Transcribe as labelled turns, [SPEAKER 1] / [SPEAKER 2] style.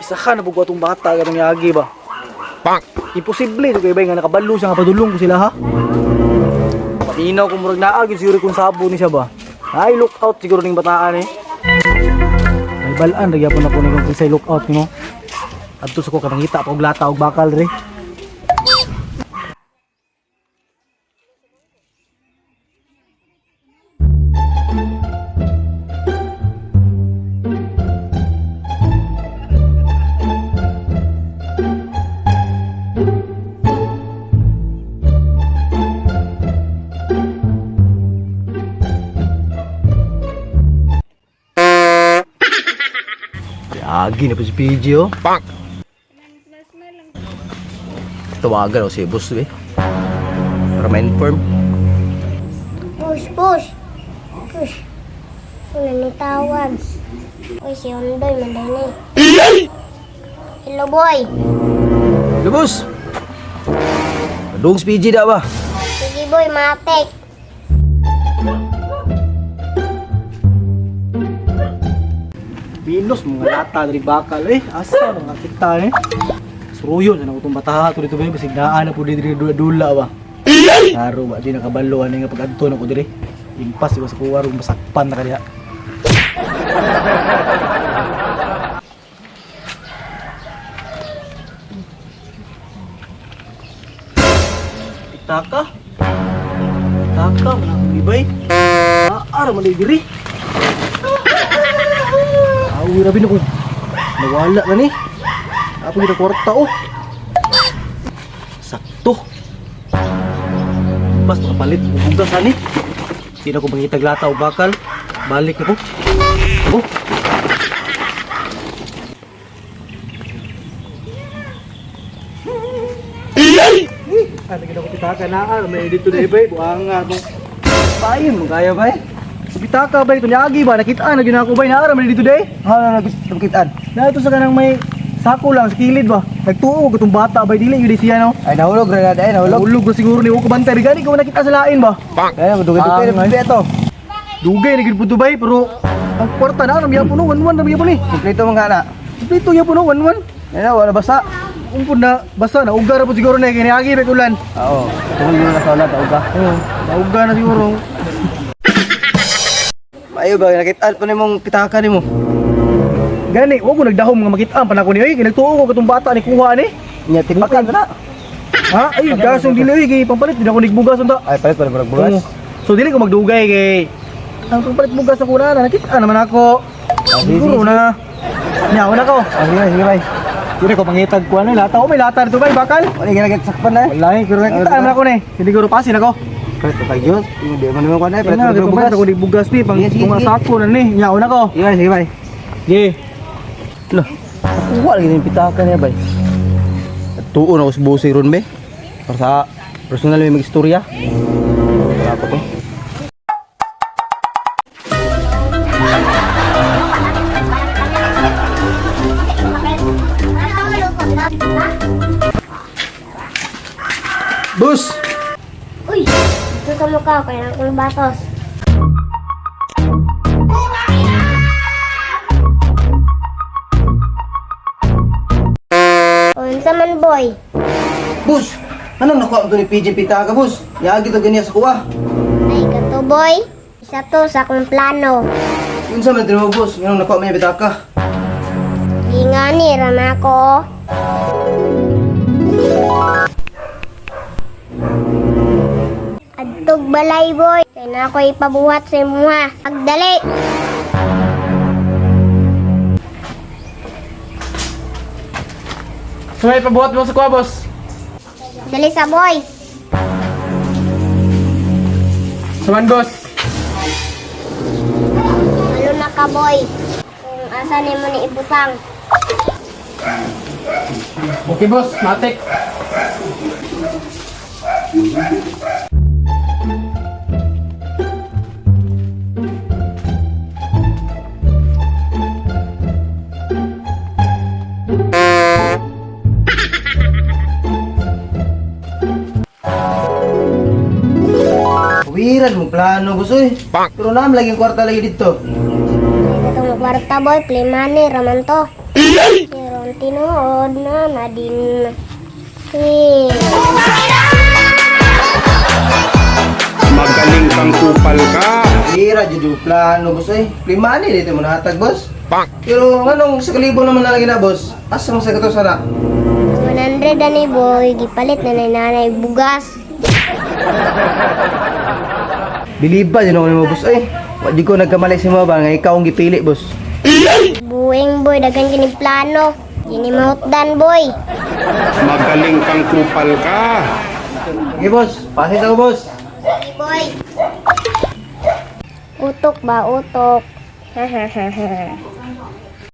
[SPEAKER 1] Isa ka na bugwa tong bata katong yagi ba. Imposible to kay bay nga nakabalo siya nga padulong ko sila ha. Paminaw kung murag naa gyud siguro kung sabo ni siya ba. Ay look out siguro ning bataan eh. May balaan ra gyapon ako ni kung kinsay look out nimo. Adto sa ko ka mangita pa og lata og bakal re. Yagi na po si PG oh.
[SPEAKER 2] Tawagan ako si boss eh. Para ma-inform.
[SPEAKER 3] Push, push. Push. Wala ni tawag. Uy, si Ondoy, manday ni. Hello, boy.
[SPEAKER 2] Hello, boss! Padung si PG da ba?
[SPEAKER 3] Sige, boy, matik.
[SPEAKER 1] Minus mga lata diri bakal eh. Asa mga kita eh. Suruyon sa itong bataha to dito ba basig naa na po diri dula ba. Klaro ba di nakabalo ani nga pag-adto na ko diri. Impas iba sa kuwa rong masakpan na kaniya. Pitaka. Pitaka man akong ibay. Aara man diri. Awi rabi na ko. Nawala na ni. Apo kita kwarta oh. Sakto. Bas makapalit og bugas ani. Di na ko mangitag lata og bakal. Balik na ko. Oh. Ano gid ako pitaka na ah, may dito na ibay buanga mo. Payon mo kaya bay. Sa pitaka bay tunyagi ba nakita na gyud ako bay naa ra man dito day.
[SPEAKER 2] Ha, nagkitaan.
[SPEAKER 1] Na ito sa kanang may sako lang sa kilid ba. Nagtuo ko itong bata bay dili yun siya no.
[SPEAKER 2] Ay, nahulog, Renata. Ay, nahulog.
[SPEAKER 1] Nahulog na siguro ni ko bantay gani ko nakita sa lain ba.
[SPEAKER 2] Ay, dugay-dugay
[SPEAKER 1] Ang,
[SPEAKER 2] na bibi ito.
[SPEAKER 1] Dugay na gyud pud bay pero ang kwarta na ramya po no 11 ramya po ni.
[SPEAKER 2] Kompleto mga na.
[SPEAKER 1] Kompleto ya po no 11.
[SPEAKER 2] Ay na, wala basa.
[SPEAKER 1] Umpod na basa na uga ra po siguro na kay niagi bag ulan.
[SPEAKER 2] Oo. Tungkol yun na sa ulan, tawag ka.
[SPEAKER 1] Oo, nauga na siguro.
[SPEAKER 2] Maayo ba, nakitaan pa nimong pitaka nimo.
[SPEAKER 1] Gani, wa ko nagdahom nga makita pa na ko ni oy, kay nagtuo ko katong bata ni kuha ni.
[SPEAKER 2] Nya, tipakan na.
[SPEAKER 1] Ha? Ay, gasong dili oy kay pampalit din ako nigbugas unta.
[SPEAKER 2] Ay, palit pa rin bugas.
[SPEAKER 1] Oo. So dili ko magdugay kay ang pampalit bugas ako na nakita naman ako.
[SPEAKER 2] Sige,
[SPEAKER 1] Siguro
[SPEAKER 2] sige.
[SPEAKER 1] na. Nya una ko.
[SPEAKER 2] Ah, sige, sige, bay.
[SPEAKER 1] Dili ko pangitag ko ano lata. Oh, may lata dito bay bakal.
[SPEAKER 2] Wala ginagit sakpan na eh.
[SPEAKER 1] Wala eh, pero nakita naman ako na eh. Siguro pasin ako.
[SPEAKER 2] Palit pa tayo. Hindi man naman ko na eh. Palit
[SPEAKER 1] Palit
[SPEAKER 2] pa rin bugas.
[SPEAKER 1] ako nigbugas ni pang
[SPEAKER 2] Sige, sige,
[SPEAKER 1] tunga
[SPEAKER 2] sige.
[SPEAKER 1] sako na ni. Nya una ko.
[SPEAKER 2] Sige, bay, sige, bay.
[SPEAKER 1] Sige.
[SPEAKER 2] Lah, nakuha lagi yung pitaka niya, bay. Tuon ako sa busi ron, be. Para sa personal may mag-istorya. Wala pa to. Bus!
[SPEAKER 3] Uy, ito sa mukha ko, kaya akong batos. Unsa man, boy?
[SPEAKER 2] Bus! Anong nakuha mo to ni PJ Pitaka, bus? Yagi to ganyan sa kuha.
[SPEAKER 3] Ay, kato, boy. Isa to sa akong plano.
[SPEAKER 2] Yun sa man tinawag, boss. Anong nakuha mo yung pitaka?
[SPEAKER 3] Gingani, rana ko. oh. Adtog balay, boy. Kaya na ako ipabuhat sa imuha. Pagdali!
[SPEAKER 4] Sumay, pabuhat mo sa kuha, boss.
[SPEAKER 3] Dali sa boy.
[SPEAKER 4] Suman, boss.
[SPEAKER 3] Malo na ka, boy. Kung asa nimo ni ibutang.
[SPEAKER 4] Okay, boss. Matik.
[SPEAKER 2] Wiran mo plano, boss, oy. Pero naam lagi yung kwarta lagi dito.
[SPEAKER 3] Ay, katong kwarta, boy. Play money, raman to. Pero Kung tinuod na na din. Eh.
[SPEAKER 5] Magaling kang kupal ka.
[SPEAKER 2] Hira jud yung plano, boss eh. Plima ni dito mo nahatag, boss. Pero nganong sa kalibo naman na lagi na, boss? Asa man sa kato sana?
[SPEAKER 3] 100 ani boy, gipalit na ni nanay bugas.
[SPEAKER 2] Biliba jud ako nimo, boss eh. Wa jud ko nagkamali sa mo ba nga ikaw ang gipili, boss.
[SPEAKER 3] Buwing boy, daghan kini plano. Kini mahutdan boy.
[SPEAKER 5] Magaling kang kupal ka.
[SPEAKER 2] Okay, boss. Pasit ako, boss.
[SPEAKER 3] Sige boy. Utok ba utok?